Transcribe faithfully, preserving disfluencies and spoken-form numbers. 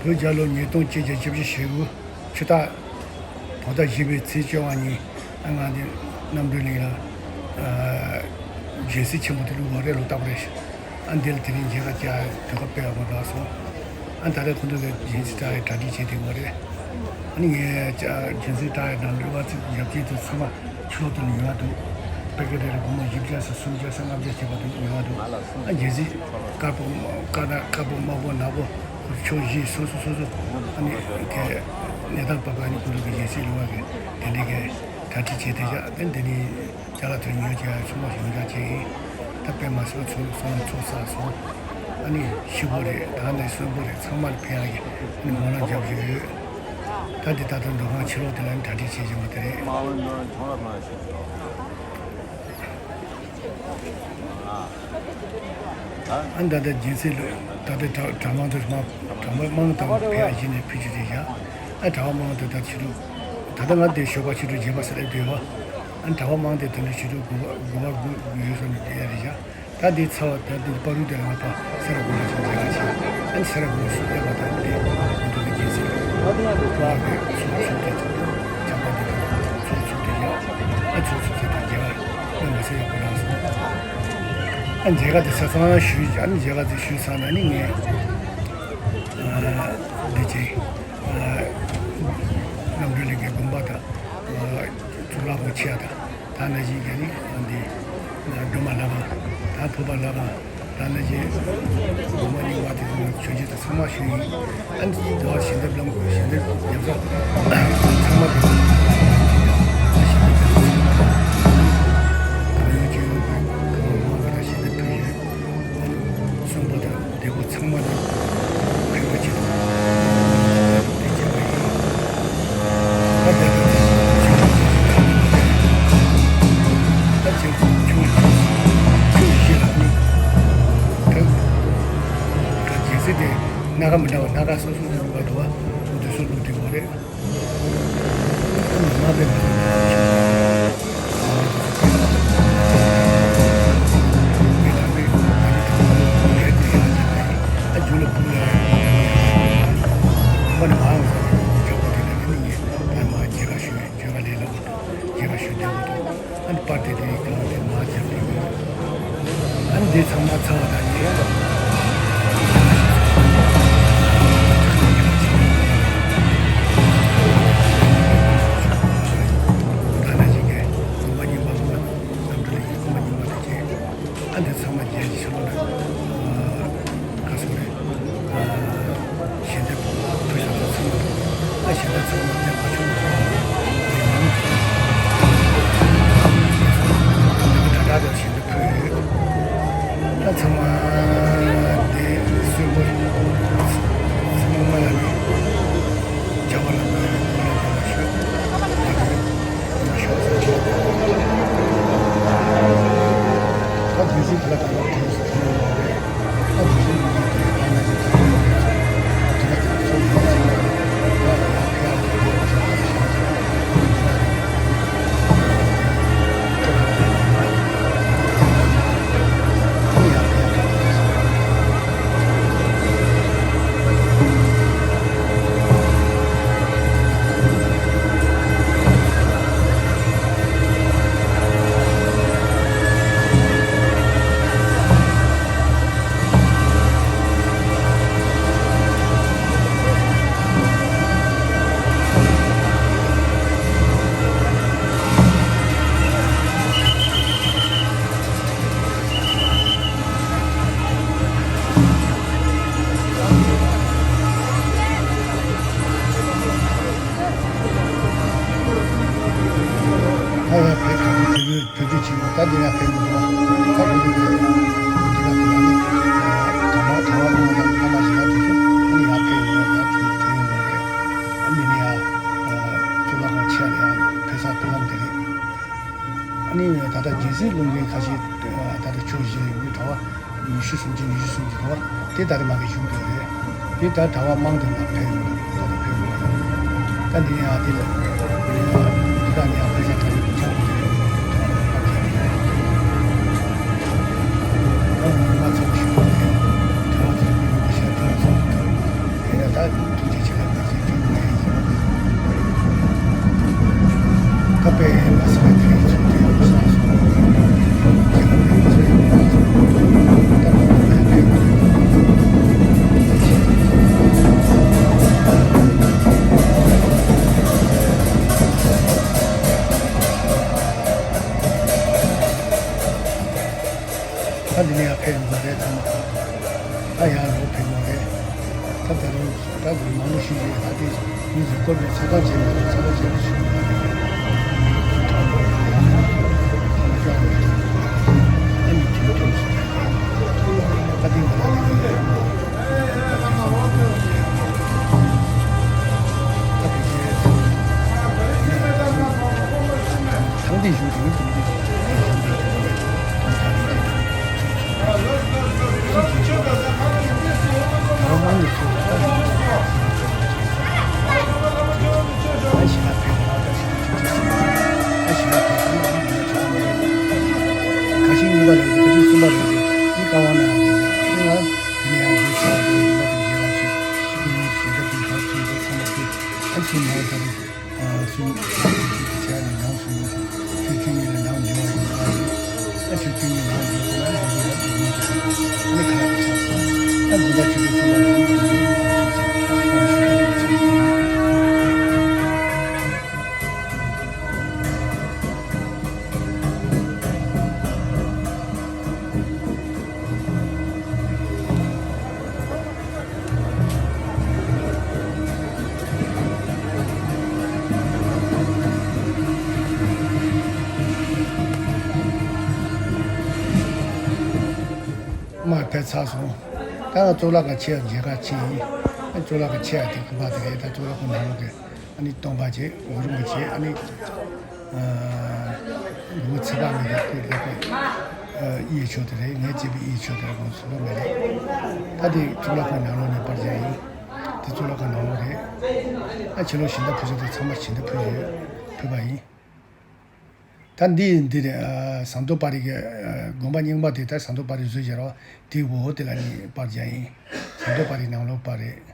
བོད་རྒྱལ་ལོ་ཉིས་སྟོང་བརྒྱད་བརྒྱ་བཞི་བཅུ་ཞེ་དགུ་ཕྱི་ཟླ་བོད་ཟླ་བཞི་པའི་ཚེས་བཅོ་ལྔ་ཉིན་ང་འདི་རྣམ་གྲོལ་གླིང་ལ་སྦྱིན་སྲེག་ཆེན་པོ་དེ་བླུགས་པ་རེད། ལོ་རྟག་པ་རེད། ཨ་འདི་ལ་དེ་རིང་མཇལ་ཁ་བཅར་དུས་སྐབས་དཔེ་ཡག་པོ་རག་སོང་། ཨ་ད་རེས་ཁོང་ཚོ་གིས་སྦྱིན་སྲེག་བསྲེག་ཡའི་གྲ་སྒྲིག་བྱེད་བསྡད་ཡོད་རེད། ཨ་ནི་ངས་ཅ་སྦྱིན་སྲེག་བསྲེག་ཡའི་ནང་གླུ་བ་ཚིག་ཡབ་ཆེན་དེ་ཚང་མ་ཕྱི་ལོགས་དེ་ལ་ཉོ་ཡག་འདུག་པེ་ཀེ་རེ་ལ་སྒོར་མོ་བཞི་བརྒྱ་ཙམ་སུམ་བརྒྱ་ཙམ་ལྔ་བརྒྱ་བྱས་པ་དེ་ཉོ་ཡག་འདུག་ཨ་སྦྱིན་སྲེག་དཀར་པོ་དཀར་ནག་དཀར་པོ་དམར་པོ་ནག་པོ་ཕྱོགས་བཞི་སོ་སོ་སོ་སོ་ཨ་ནི་གི་གནས་སྟངས་བབ་པ་ཨ་ནི་ཁོང་ཚོ་གི་སྦྱིན་སྲེག་བསྲེག་ཡ་གི་དེ་འདྲའི་གི་གྲ་སྒྲིག་བྱས་བསྡད་ཤག་དེ་འདི་ནི་ཅ་ལག་དེ་ཉོས་བྱས་ཚང་མ་ཡོངས་གྲགས་བྱས་ཡིན། ད་དཔེ་མ་སྲིད་པ་ཚོགས་ཚོགས་ཚོགས་བསགས་སོང་། ཨ་ནི་ཤི་བོ་རེད། ད་ནི་གསོན་པོ་རེད། ཚང་མ་ལ་ཕན་ཡག་གི་ཨ་ནི་སྨོན་ལམ་རྒྱབ་བཞིན་ཡོད། ད་འདི་ད་ལྟ་འགྲོ་ཁང་ཕྱི་ལོགས་དེ་ལ་ནི་གྲ་སྒྲིག་བྱེད་བཞིན་པ་དེ་རེད། ཨ་ནི་ད་ལྟ་སྦྱིན་སྲེག་ལ་ད་ལྟ་གྲ་གྲྭ་མང་དུ་མ་གྲྭ་མང་དང་ཕལ་ཆེར་ནས་ཕུལ་རྒྱུ་རེད་བཞག་ཨ་གྲྭ་པ་མང་དུ་ད་ཕྱི་དྲོ་ད་ལྟ་ང་འདིར་ཞོགས་པ་ཕྱི་དྲོ་བརྒྱད་པ་ཙམ་སླེབས་བསྡད་ཡོད། ཨ་གྲྭ་པ་མང་དུ་དེ་འདྲ་ཕྱི་དྲོ་དགུ་པ་དགུ་པ་དགུ་ཡོལ་སོང་ནས་བསྡད་ཡ་རེད་བཞག་ད་འདི་ཚར་བ་ད་འདི་བར་དུ་དེ་ལ་ང་ཕར་སེ་ར་དགོན་ལ་ཕྱིན་མཇལ་ཁ་བྱས། ཨ་ནི་སེ་ར་དགོན་ལ་ཚུར་སླེབས་པ་དང་འདི་དགོན་དུ་ལ་རྒྱལ་སྲིད་ལ་ཕར་གི་ཚུར་ཚུར་དེ་ཇམ་པ་འདི་དང་ཚུར་ཚུར་དེ་ཡ་ཨ་ཚུར་ཚུར་ཚུར་དེ་མཇལ་ཁ་ང་མ་སེ་ཡག་པོ་རག་སོང་། ཨ་མཇལ་ཁ་དེ་ས་ཚང་ཞུས། ཨ་ནི་མཇལ་ཁ་དེ་ཞུས་ཚར་ན་ནི་ངས་ཨ་འདི་བྱས། ཨ་རྣམ་གྲོལ་གླིང་གི་དགོན་པ་དང་ཨ་གཙུག་ལག་ཁང་ཆེ་བ་དང་། ད་ནང་བཞིན་གྱི་ནི་འདི་སྒྲོལ་མ་བླ་བྲང་། ད་ཕུར་པ་བླ་བྲང་། ད་ནང་བཞིན་སྒོ་མང་རྙིང་པ་དེ་ཚོ་མཆོད་མཇལ་དང་ཚང་མ་ཞུས་ཡིན། ཨ་ནི་འདི་བ་ཞལ་འདེབས་བླ་མ་ཞལ་འདེབས་ཉམས་ཚགས་ཚང་མ་དེ་ད་ཞལ་འདེབས་ཚང་མ་དང་གང་ཡོང་ཅི་ཡོང་གི་གང་མང་མང་ག་ད་ཞལ་འདེབས་ཕུལ་ཡོད། གསོན་པོ་དང་བདེ་པོ་ཚང་མ་ལ་ཕན་པ་ཅིག་དང་དེ་བྱས་པ་ཡིན། ད་ལྟ་ད་ལྟ་ད་ལྟ་ཆུ་ཆུ་ཆུ་བཞི་ལ་ནི་ད་ད་རྒྱལ་སྲིད་དེ་སྣ་ཁ་མི་འདྲ་བ་སྣ་ཁ་སོ་སོ་སོ་སོ་བ་འདུག་བ། འདི་སོ་སོ་འདི་བ་རེད། ཨ་ནི་པར་དེ་དེའི་སྒང་དེ་མར་བརྒྱབ་ནས་ཡོད། ཨ་ནི་འདི་ཚང་མ་ཚར་བ་དང་ནི། ད་ནང་བཞིན་གྱི་སྒོམ་པ་རྙིང་པ་སྒོམ་པ་རྣམ་གྲོལ་གྱི་སྒོམ་པ་རྙིང་པ་དེ་བྱས། ཨ་འདི་ཚང་མ་རྒྱན་གྱི་ཕྱི་ལོགས་ལ་ཁ་སོ་རེད། ཞལ་འདེབས་ཕུལ་ས་དང་ཚང་མ་དང་། ཨ་ཞལ་འདེབས་ཚང་མ་དེ་མ་བྱུང་བ་ཡིན་ནམ། ད་ལྟ་དང་ཞལ་འདེབས་ཕུལ་ཡོད། ད་ཚང་མ་དེ་གསོན་པོ་ཚང་མ་ལ་ནི་བྱ་བ་ལ་མ་ཡོད་པ་ལ་ཞུ། ད་དུས་ཚོད་ལ་གང་ལ་དུས་སུ་ཐོན་ཡོང་བ་རེད། ད་ཡང་བོད་གངས་ཅན་བོད་ཡུལ་བོད་བརྒྱུད་ཆེན་མོ་ད་འདི་ཡང་ཕེབས་འདུག་ད་བོད་ཡུལ་གྱི་འདི་ལ་འདི་ལ་ནི་གྲྭ་པ་གྲྭ་པ་དབུ་མ་དང་བླ་མ་ཞིག་ལ་དུས་སུ་ཨ་ནི་ཡང་ཕེབས་འདུག་ད་དུས་དུས་ཡུན་རིང་རེད། ཨ་ནི་ནི་ཡང་གཙུག་ལག་ཁང་ཆེ་ལ་ཡང་ཕེབས་ས་དུས་ལམ་འདི་རེད། ཨ་ནི་ད་ལྟ་རྒྱལ་སྲས་ལུང་པའི་ཁ་ཤས་ད་ལྟ་ཕྱོགས་བཞི་ལ་ཡོད་པའི་གྲྭ་པ་ཉི་ཤུ་སུམ་ཅུ་ཉི་ཤུ་སུམ་ཅུ་འདུག་བ། དེ་ད་རེས་མ་གི་བཞུགས་འདུག་རེད། དེ་ད་གྲྭ་པ་མང་དུ་ང་ཕེབས་ཡོང་འདུག་ད་ལྟ་ཕེབས་ཡོང་། ད་འདི་ཡང་དེ་ལ་འདི་ག་ནས་ཡང་ཕེབས་ས་གྲྭ་པའི་སྐུ་ཕྱག་དེ་ད་ང་ཚོ་ཞུ་འདུག་རེད། གྲྭ་པ་དེ་ལ་ཕེབས་ཡོང་ཤར་དེ་ལ་ཚོགས་འདུག་དེ་ནས་ད་ ད་འདི་ནས་ཡར་ཕེབས་ཡོང་བ་རེད། ཚང་མ་ད་ཡར་ལོག་ཕེབས་ཡོང་བ་རེད། ད་ད་རུང་ད་འདི་མང་པོ་ཞིག་རེད། ད་དེ་མི་རེ་ཀོར་ནས་ཚ་ཐག་བྱས་ནས་ཚ་ཐག་བྱས་ནས་ཞུ་ཨ་ནི་ཐུང་ཐུང་ཞིག་རེད། ད་འདི་ང་རང་ནས་ད་དེ་ཚོ་ཐང་དེ་ཞུ་དེ་ཐང་དེ། མར་ཕེབས་ཚར་སོང་། ད་ང་གཙུག་ལག་ཁང་ཕྱེ་ཡ་མཇལ་ཁ་ཕྱིན་ཡིན། ཨ་གཙུག་ལག་ཁང་ཕྱེ་ཡ་དེ་ཁོ་པ་དེ་རེད། ད་གཙུག་ལག་ཁང་ནང་ལོགས་དེ་ཨ་ནི་སྟོན་པ་བྱས། གུ་རུ་མ་བྱས། ཨ་ནི་ཨ་ལུང་པ་ཚེ་དཔག་མེད་ཀྱི་སྐུ་ལེགས་པར་ཨ་དབྱེ་ཆོག་དེ་རེད། ངས་བྱས་པའི་དབྱེ་ཆོག་དེ་རེད། ཁོང་ཚོ་ལོ་མེད་རེད། ད་དེ་གཙུག་ལག་ཁང་ནང་ལོགས་ནས་པར་རྒྱག་ཡིན། དེ་གཙུག་ལག་ཁང་ནང་ལོགས་རེད། ཨ་ཕྱི་ལོགས་ཞལ་ཏ་ཕུལ་ཆོག་དེ་ཚང་མ་ཞལ་ཏ་ཕུལ་ཡོད། ཕུལ་བ་ཡིན། ད་འདི་འདི་རེད། ཨ་ཟམ་གདོང་དཔལ་རི་གི་ཨ་དགོན་པ་རྙིང་པ་དེ། ད་ཟམ་གདོང་དཔལ་རི་བཟོས་བཞག་རོགས་དེའི་འོག་དེ་ལ་ནི་པར་རྒྱག་ཡིན། ཟམ་གདོང་དཔལ་རི་ནང་ལོགས་པར་རེད།